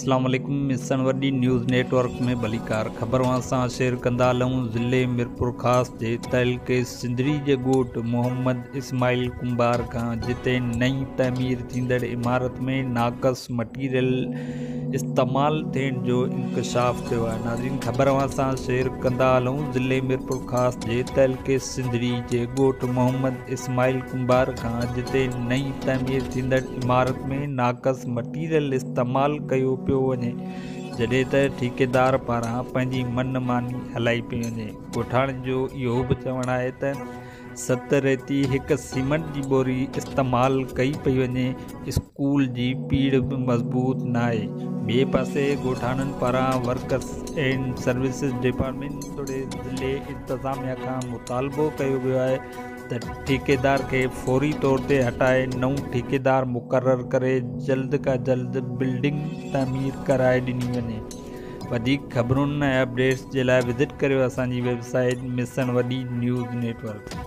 اسلام عليڪم مسڻ وڏي نيوز نيٽ ورڪ ۾ ڀليڪار خبر اوهان سان شيئر ڪندا هلون ضلعي ميرپورخاص جي تعلقي سنڌڙي جي ڳوٺ محمد اسماعيل ڪنڀار کان جتي نئين تعمير ٿيندڙ عمارت ۾ ناقص مٽيريل استعمال ٿيڻ جو انڪشاف ٿيو آهي ناظرين خبر اوهان سان شيئر ڪندا هلون ضلعي ميرپورخاص جي تعلقي سنڌڙي جي ڳوٺ محمد اسماعيل ڪنڀار کان جتي نئين تعمير ٿيندڙ عمارت ۾ ناقص مٽيريل استعمال ڪيو پيو وڃي جڏهن ته ٺيڪيدار پاران پنهنجي من ماني هلائي پئي وڃي ڳوٺاڻن جو اهو به چوڻ آهي ته 7 ريتي هڪ سيمنٽ جي ٻوري استعمال ڪئي پئي وڃي، اسڪول جي پيڙهه به مضبوط ناهي. ٻئي پاسي ڳوٺاڻن پاران ورڪس اينڊ سروسز ڊپارٽمينٽ توڙي ضلعي انتظاميا کان مطالبو ڪيو ويو آهي ته ٺيڪيدار کي فوري طور تي هٽائي نئون ٺيڪيدار مقرر ڪري جلد کان جلد بلڊنگ تعمير ڪرائي ڏني وڃي. وڌيڪ خبرن ۽ اپڊيٽس جي لاء وزٽ ڪريو اسان جي ويب سائيٽ مسڻ وڏي نيوز نيٽ ورڪ.